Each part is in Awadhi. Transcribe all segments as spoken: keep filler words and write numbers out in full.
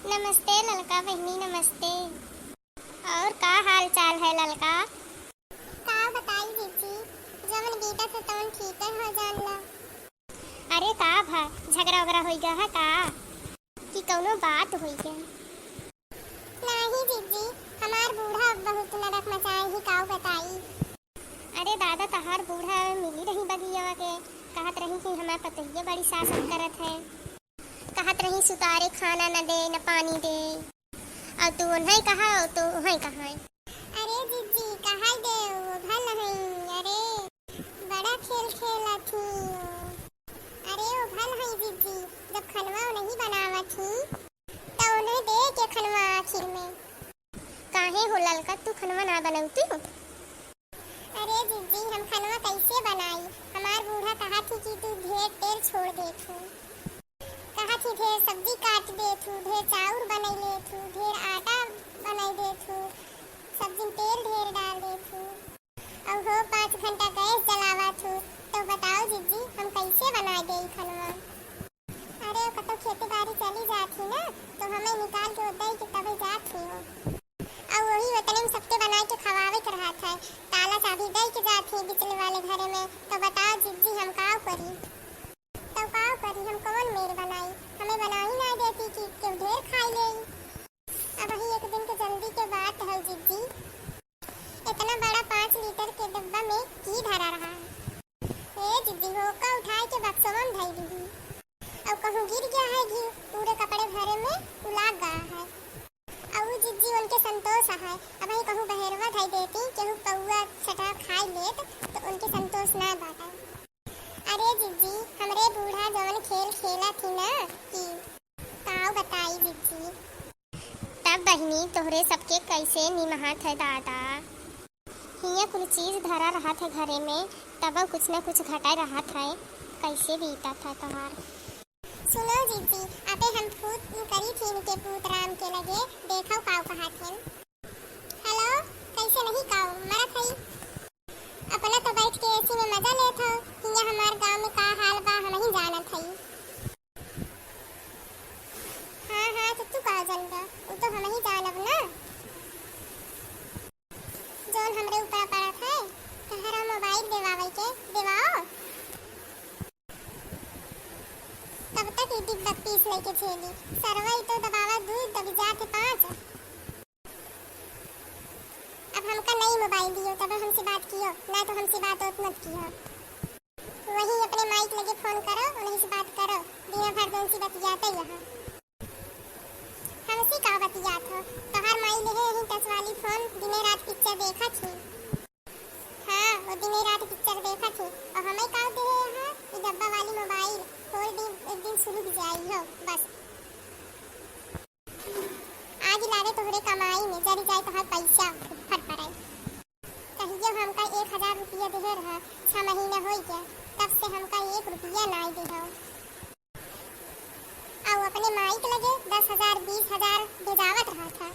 नमस्ते ललका बहिनी, नमस्ते। और का हाल चाल है ललका? का बताई जिज्जी, जवन बीतत है तवन ठीक है हो जान ला। अरे का भा, झगड़ा वगड़ा होई गया है का? कि कौनो बात होई गया? नाही जिज्जी, हमार बूढ़ा बहुत नरक मचाए ही, का बताई। अरे दादा, तहार बूढ़ा मिली रही बगिया के, कहत रही कि हमार पतोहिया बड़ी शासन करत है, कहत रही सुतारे खाना न दे न पानी दे, और तू उन्हें कहा और तू उन्हें कहा। अरे जिज्जी, कहा दे, वो भल है, अरे बड़ा खेल खेलत ही। अरे वो भल है जिज्जी, जब खनवा नहीं बनावत ही, तो उन्हें दे के खनवा आखिर में। काहे हो ललका, तू खनवा ना बनौती हो? अरे जिज्जी, हम खनवा कैसे बनाई? हमार बूढ़ा कहा थी कि तू ढेर तेल छोड़ देत हो। कहा थी ढेर सब्जी काट देत हो, ढेर चाउर बनाई लेत हो, ढेर आटा बनाई देत हो, सब्जी में तेल ढेर डाल देत हो। अब हो पाँच घंटा गैस जलावत हो, तो बताओ जिज्जी, हम कैसे बनाई देई खनवा? अरे, कतौ खेती बाड़ी चली जात ही ना, तो हमें निकाल के उदई के तबे जात ही हो। और वही वतने में सबके बनाए के खवावे के रहत है, ताला चाबी दे के जात ही बिचले वाले घरे में, तो बताओ जिज्जी, हम का करी? तो का करी, हम कौन मेर बनाई? हमें बना ही ना देती कि केहू ढेर खाई ले। अब ही एक दिन के जल्दी के बात है जिज्जी। इतना बड़ा पाँच लीटर के डब्बा में की धरा रहा है? ए जिज्जी हो, का उठाए के बक्सवा में धई दीही। और कहूँ गिर गया है घी, पूरे कपड़े भरे में उलाग गया है। और उ जिज्जी उनके संतोष है, अब ही कहूँ बहेरवा धई देती, केहू कौआ छटा खाई लेत, तो उनके संतोष ना बाटे। अरे जिज्जी, हमरे बूढ़ा जवन खेल खेला थी ना कि काव बताई जिज्जी। तब बहिनी तोहरे सबके कैसे निमहात है दादा। हियाँ कुल चीज धरा रहत है घरे में, तब कुछ न कुछ घटा रहत है। कैसे बीतत है तोहार? सुनो जिज्जी, अबे हम फोन करी थी इनके पूत राम के लगे, देखो काव कहत है। हेलो, कैसे नहीं काव मरत है? अपना तो बैठ के एसी में मजा लेत हो, हियाँ हमार गाँव में का हाल बा, हम ही जानत हई। हाँ, हाँ, तो तू का जानबा, उ तो हम ही जानब ना। जौन हमरे ऊपर पड़त है, तहरा मोबाइल देवावे के, देवाओ। तब तक ई डिब्बा पीस लेके झेली, सरवा ई तो दबावा दू, दब जात है पाँच। अब हमका नई मोबाइल दियो, तब हमसे बात कियो, ना तो हमसे बात होत मत कियो। वही अपने माई के लगे फोन करो, उन्हीं से बात करो, दिन भर जौन सी बतियाते यहाँ। हमसे का बतियात हो, तोहार माई लेहे यही टच वाली फोन, दिने रात पिक्चर देखत ही। हाँ, वो दिने रात पिक्चर देखत ही, और हमें का देहे यहाँ, ये डब्बा वाली मोबाइल, थोड़े दिन, एक दिन सुलग जाई हो, बस। आग लागे तोहरे कमाई में, जरी जाए तोहार पैसा फट पड़े। कहियो हमका एक हजार रुपया देहे रहा, छह महीना होई गया, तब से हमका एक रुपया नाई देहो। आउ अपने माई के लगे दस हजार, बीस हजार भेजावत रहा था।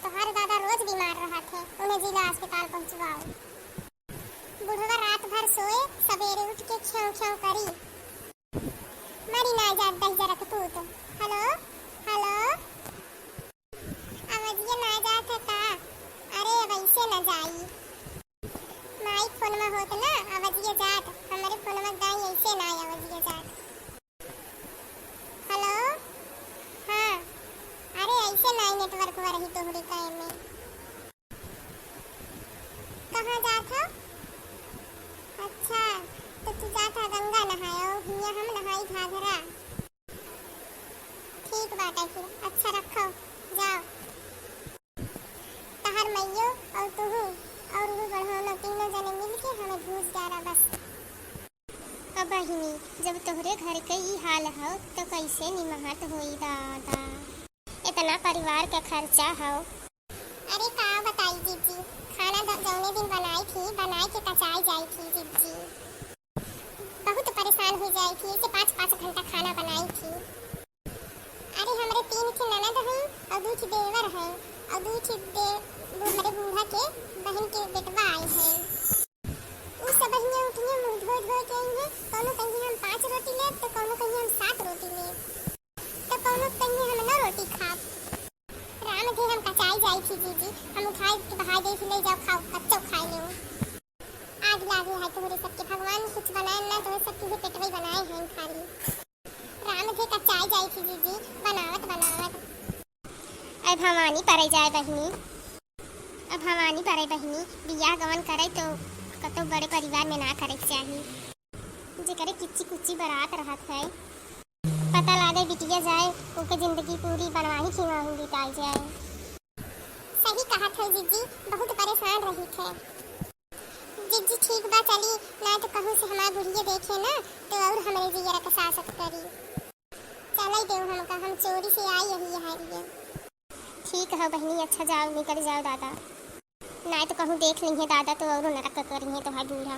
तोहार दादा रोज बीमार रहा थे, उन्हें जिला अस्पताल पहुँचवाओ। बुढ़वा रात भर सोए, सवेरे उठ के खेव खेव करी। मरी ना जात दहिजरा के पूत। हेलो, हेलो, आवाजिया ना जात है का? अरे, अब ऐसे ना जाई। माई फोनवा होत ना, आवाजिया जात, हमरे फोनवा जाई, ऐसे ना आवाजिया जात। हेलो, हाँ, अरे, ऐसे ना नेटवर्क रही तोहरे काहे में। कहाँ जात हो? अच्छा, तो तू जात हो गंगा नहाए, हियाँ हम नहाई घाघरा। ठीक बाटे फिर, अच्छा रखो, जाओ। तहर मइयो और तुहू और वो बढ़ोनो तीनों जने मिलके हमें घूस डारा बस। अब बहिनी, जब तोहरे घर के ई हाल हो, तो कैसे निमहत होई दादा? इतना परिवार के खर्चा हो। अरे का बताई जिज्जी, खाना द-, जौने दिन बनाई थी, बनाई के कचाई जाई थी जिज्जी। बहुत परेशान हो जाई थी, ऐसे पाँच, पाँच घंटा खाना बनाई थी। अरे हमरे तीन ठे ननद हैं और दू ठे देवर हैं और दू ठे दे-, वो हमरे बूढ़ा के बहन के बेटवा आए हैं। उ सब हियाँ उठिए मुँह धोए धोए के आई हैं, कौनो कहिए हम पाँच रोटी लेब तो कौनो कहिए हम सात रोटी लेब। तो कौनो कहिए हम नहीं परे जाए बहिनी, अब हमानी परे बहिनी, बियाह गवन करे तो कतो बड़े परिवार में ना करे के चाही। जेकरे किच्ची कुच्ची बारात रहत है, पता लागे बिटिया जाए, ओके जिंदगी पूरी बनवाही खिवाही बिताई जाए। सही कहत है जिज्जी, बहुत परेशान रही थे। जिज्जी ठीक बा, चली, ना तो कहूँ से हमार बुढ़िया देखे ना, तो और हमरे जियरा के सासत करी। चलाई देव हमका, हम चोरी से आई यही हरिया। ठीक है बहिनी, अच्छा जाओ, निकल जाओ दादा, ना तो कहूँ देख लीहे दादा तो और नरक करिहे तो है बूढ़ा।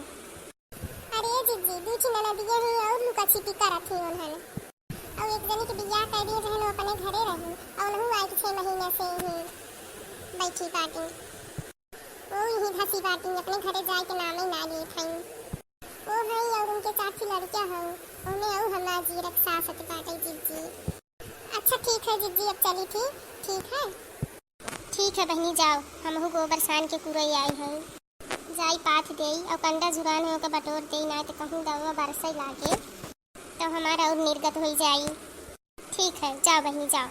अरे जिज्जी, दू ठे ननदिया ही और लुका छिपी करत ही उन्हन। और एक जनी के बियाह कर दिए रहन, वो अपने घरे रही, और उनहू आई के छह महीना से ही बैठी बाटी। वो यही धसी बाटी, अपने घरे जाए के नाम ही ना लेत हई। वो है और उनके चाची लड़किया हऊ, उन्हें और हमार जीरक सासत बाटे जिज्जी। अच्छा ठीक है जिज्जी, अब चली थी, ठीक है। ठीक है बहिनी, जाओ, हमहू गोबर सान के कुरई आई है, जाई पाथ देई और कंडा जुरान है ओके बटोर देई, ना तो कहूँ दवा बरसई लागे तो हमारा और निर्गत होई जाई। ठीक है, जाओ बहिनी, जाओ।